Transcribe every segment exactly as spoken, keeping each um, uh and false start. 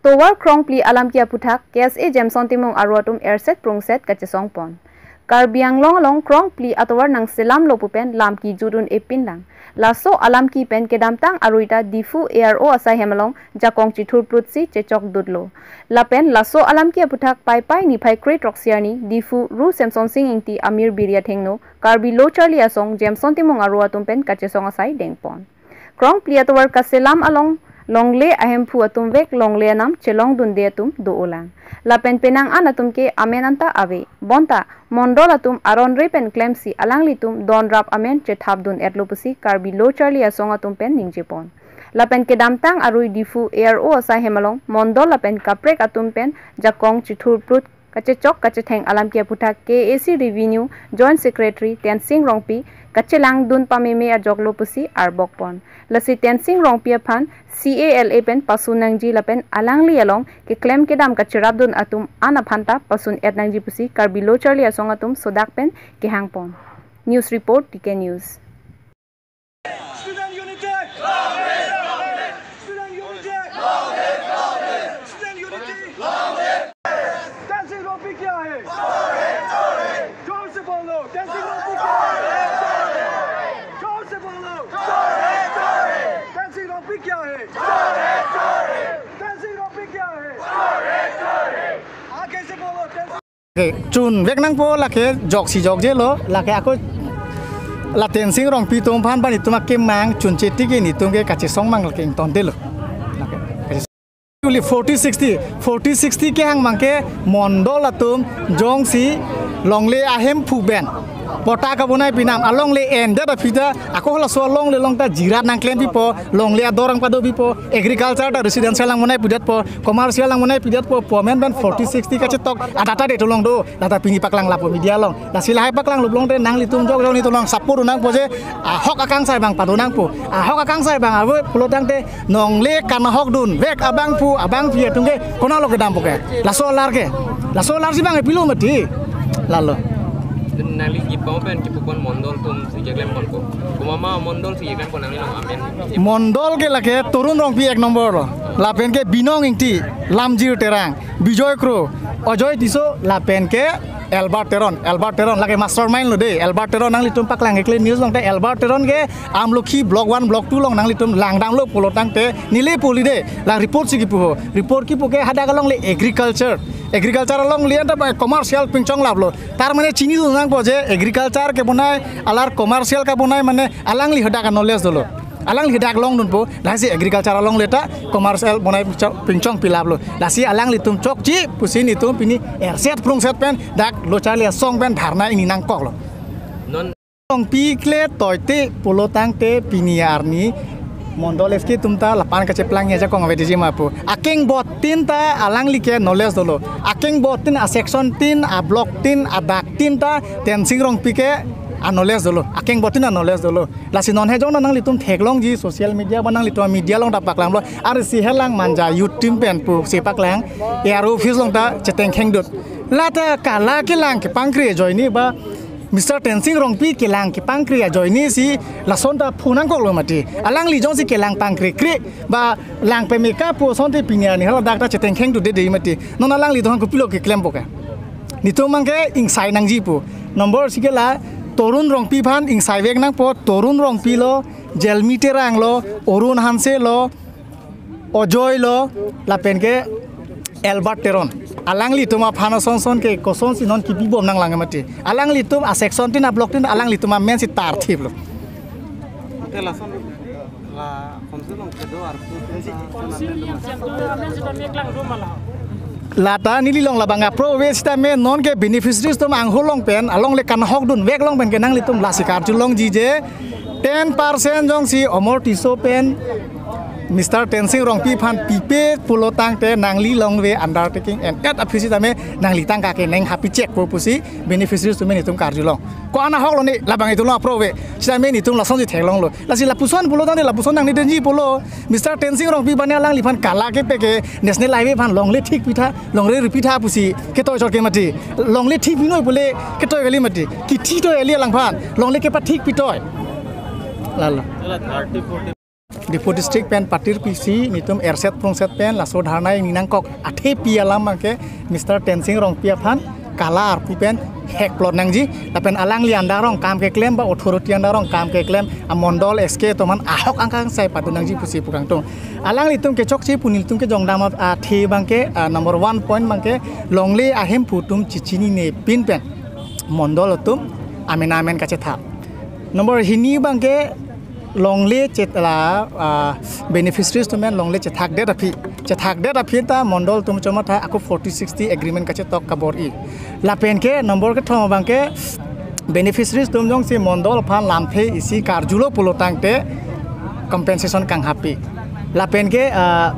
Tovar krongphli alamki aputhak K S A Jameson Timung aro atum erset prungset kachesong pon. Karbi Anglong along krongphli atovar nangselamlo pu pen lam kejut un-e pinlang. Laso alamki pen kedamtang arui ta Diphu A R O asai hem along jakong chithurplutsi chechokdutlo. Lapen laso alamki aputhak Paipai niphai kre-throksi arni Diphu Ru Semson Sing Ingti amir biri athengno Karbi Lo Charli Asong Jameson Timung aro atum pen kachesong asai dengpon. Krongphli atovar kaselam along longle ahemphu atum vek longle anam chelongdunde atum do-olang. Lapen penang an atum ke amen anta ave. Bonta mondol atum aron re pen klemsi alanglitum donrap amen chethapdun-etlo pusi Karbi Lo Charli Asong atum pen ningjepon. Lapen kedamtang arui Diphu A R O asai hem along mondol lapen kaprek atum pen jakong chithurplut kachechok kachetheng alamki aputhak K A A C Revenue Joint Secretary Tensing Rongpi kachelangdun pameme ajoklo pusi arbokpon. Lasi Tensing Rongpi aphan C A L A pen pasun nangji lapen alangli along keklem kedam kacherapdun atum an aphan ta pasun-et nangji pusi Karbi Lo Charli Asong atum sodak pen kehangpon. News report, T K News. Student unity! Student unity! Student unity! Tensing Rongpi kya hai? जोर से बोलो, Tensing Rongpi kya hai? जोर से बोलो, Tensing Rongpi kya hai? Tensing Rongpi kya hai? आगे से बोलो, Tensing Ke, chunvek nangpo lake joksi jokjelo, lake ako la Tensing Rongpi atum aphan bani atum akemang chunche tiki nelitum ke kachesong mang lake ingtontelo. Lake, kachesong. Uli forty sixty, forty sixty kehang mang ke mondol atum jongsi longle ahemphu pen patta kabonai pinam alongle endet aphi ta ako halaso alongle along ta jirat nangklem pipo, longle ador nangpado pipo, agriculture ta residential nangbonai pidetpo, commercial nangbonai pidetpo, pu amen pen forty sixty kachetok adata de tolong do, lata pini paklang lapo media along. Lasi lahai paklang luplang te nanglitum jok jok nelitum along support nangpo je, ahok akangsai abang pado nangpo, ahok akangsai abang ave pulo tangte longle kanahokdunvek abangphu abangphi atum ke konatlo kedampo ke. Laso alar ke. Laso alar si abang pilo mati. Lalo. Nangli kipau pen kipupon mondol atum si jeklem ponpo. Komat mondol si jeklem pon nangli along amen. Mondol ke lake Torun Rongpi ek nombor lo. Lapen ke Binong Ingti, Lamjir Terang, Bijoy Kro, Ajoy Tisso, lapen ke Albert Teron, Albert Teron lake mastermind lo de. Albert Teron nanglitum paklang keklem news along te Albert Teron ke Amlokhi block one, block two along nanglitum langdamlo pulo tangte neli poli de. La report si kipu ho. Report kipu ke hadak alongle agriculture. Agriculture alongle anta ba commercial pingchonglaplo. Tar mane chinidun nangpo je agriculture kebonai alar commercial kebonai mane alangli hadak knowledge dolo. Alangli dak longdunpo, lasi agriculture alongle ta commercial bonai pingchong, pingchong pilaplo. Lasi alanglitum chokche pusi nelitum pini erset prungset pen dak Lo Charli Asong pen dharna pini nangkoklo. Non Rongpi kle toite pulo tangte pini arni mondol S K atum ta lapu-an kacheplang ajakong avedetji ma pu. Akeng bot tin ta alangli ke knowledge dolo. Akeng bot tin a section tin a block tin a dak tin ta Tensing Rongpi ke a knowledge dolo. Akeng bot tin a knowledge dolo. Lasi non he jong nanglitum theklongji social media ba nanglitum media along ta paklang lo. Arsi helang Manja youth team pen pusi paklang. A R O office along ta chetengkhengdut. Lata kala kelang kepangkri ajoine ba Mister Tensing Rongpi kelang kepangkri ajoine si lason ta phu nangkoklo mati. Alangli jongsi kelang pangkrikri ba lang pemeka pu asonte pini arni haladak ta chetengkhengdutde de mati. Non alangli dohan kopilo keklempo ke. Nelitum abang ke ingsai nangji pu. Nombor si ke la Torun Rongpi aphan ingsai vek nangpo, Torun Rongpi lo, Jelmi Terang lo, Arun Hanse lo, Ajoy lo, lapen ke Albert Teron. Alanglitum aphan asonson ke kosonsi non kipibom nanglang mati. Alanglitum a section tin a block tin alanglitum amen si tarthiplo. Te lason la Council along kedo arpu. Lata neli along labang approve sitame non ke beneficiaries atum angho along pen alongle kanahokdunvek along pen ke nanglitum lasi karjulongji je ten percent jongsi Amar Tisso pen Mister Tensing Rongpi aphan pipe pulo tangte nangli along ave undertaking en-et aphi sitame nangli tangka ke neng happy check po pusi beneficiaries atum nelitum karjulong. Ko-an ahoklo ne labang itum along approve sitame nelitum lasonsi theklonglo. Lasi lapuson pulo tangte lapuson nangne denji pulo. Mister Tensing Rongpi bane alangliphan kala kepe ke National Highway aphan longle thik pitha, longle ri pitha pusi ketoi chot ke mati. Longle thik pinoi pule ketoi kali mati. Kithi toi kali alangphan. Longle kepathik pitoi. Lalo. Diphu district pen patir pisi netum erset prungset pen laso dharna ingni nangkok athe pi alam abangke Mister Tensing Rongpi aphan kala arpu pen hek plot nangji, lapen alangli under along kam keklem ba authority under along kam keklem amondol S K atum aphan ahok angkang sai padu nangji pusi pu kangtung. Alanglitum kechokche pu nelitum kejongdam athe abangke, ah, number one point abangke longle ahemphu atum chechinine pin pen mondol atum amen amen kachethak. Number hini abangke longle chet la, ah, beneficiaries atum pen longle chethakdet aphi. Chethakdet aphi ta mondol atum chomatha ako forty sixty agreement kachetok kabor-i. Lapen ke number kethom abangke beneficiaries atum jongsi mondol aphan lamthe isi karjulo pulo tangte compensation kanghapi. Lapen ke, ah,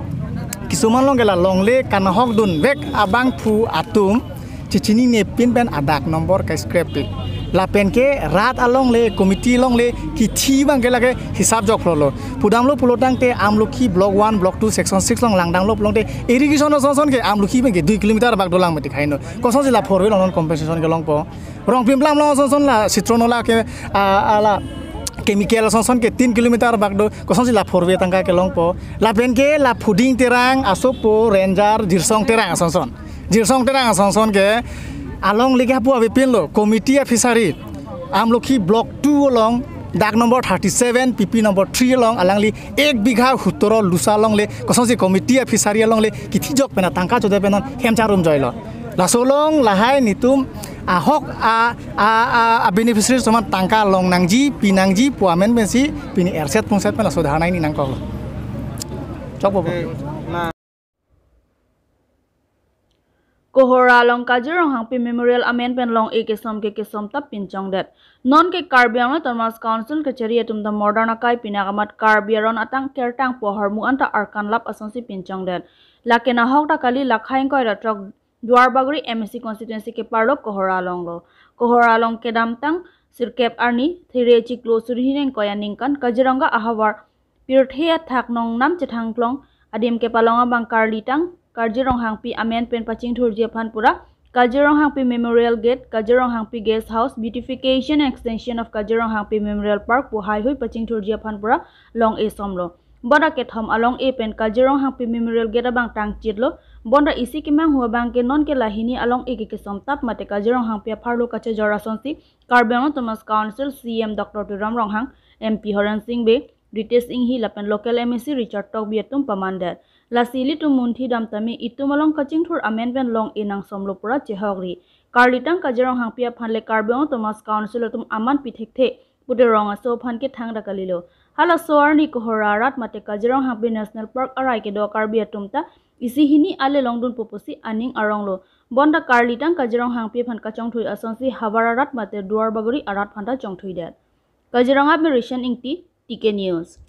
kisuman along ke la longle kanahok dunvek abangphu atum chechinine pin pen adag number ka-scrap pi. Lapen ke rat alongle, committee alongle kithi abangke lake hisap jok phlo lo. Pudamlo pulo tangte Amlokhi block one, block two, section six along langdamlo pulo tangte irrigation ason ason ke Amlokhi abangke dui kilometer bak dolang mati khai no. Kosonsi la four way along non compensation kelongpo. Rongpimplam along ason ason la Citron Naula ke, ah, ah, la chemical ason ason ke tin kilometer bak do. Kosonsi la four way tangka kelongpo. Lapen ke la Phuding Terang asopo ranger Jirsong Terang ason ason. Jirsong Terang ason ason ke alongle ke hapu avepinlo committee a-fishery Amlokhi block two along dag number thirty-seven, P P number three along alangli ek bigha hutoro lusa alongle kosonsi committee a-fishery alongle kithi jok pen atangka chodet pen non hem charum joilo. Laso along lahai netum ahok a, a, a, a-beneficiaries atum aphan tangka long nangji, pi nangji pu amen pensi pini erset prungset pen laso dharna ingni nangkoklo. Chokpo. Kohora along Kajir Ronghangpi Memorial amen pen long-e kesom ke kesom tap pinchongdet. Non ke Karbi Anglong Autonomous Council kachari atum ta modern akai pinak amat Karbi aron atang kertang pohormu anta arkan lap asonsi pinchongdet. Lake nahok ta kali lakhai ingkoi ra throk Duar Bagori M A C constituency keparlo Kohora along lo. Kohora along kedamtang sirkep arni, thire chiklo suri hini ingkoi aningkan Kaziranga ahavar pirthe athak nongnam chethangklong adim kepalong abang karlitang Kajir Ronghangpi amen pen pachingthurji aphan pura Kajir Ronghangpi Memorial Gate, Kajir Ronghangpi Guest House, Beautification and Extension of Kajir Ronghangpi Memorial Park pu haihui pachingthurji aphan pura long-e somlo. Bonta kethom along-e pen Kajir Ronghangpi Memorial Gate abang tangchitlo. Bonta isi kemanghu abangke non ke lahini along-e ke kesom tap mate Kajir Ronghangpi apharlo kachejor asonsi Karbi Anglong Autonomous Council C E M Doctor Tuliram Ronghang, M P Horen Sing Bey, Ritesh Enghi lapen local M A C Richard Tokbi atum pamandet. Lasi ilitum munthi dam tame itum along kachingthur amen pen long-e nangsomlo pura chehokri. Karlitang Kajir Ronghangpi aphan le Karbi Anglong Autonomous Council atum aman pithekthe pute rong aso aphan ke thangta kalilo. Halaso arni Kohora arat mate Kajir Ronghangpi National Park arai kedo Karbi atum ta isi hini ale longdunpo pusi aning aronglo. Bonta karlitang Kajir Ronghangpi aphan kachongthui asonsi havar arat mate Duar Bagori arat aphanta chongthuidet. Kaziranga pen Rishan Ingti, T K News.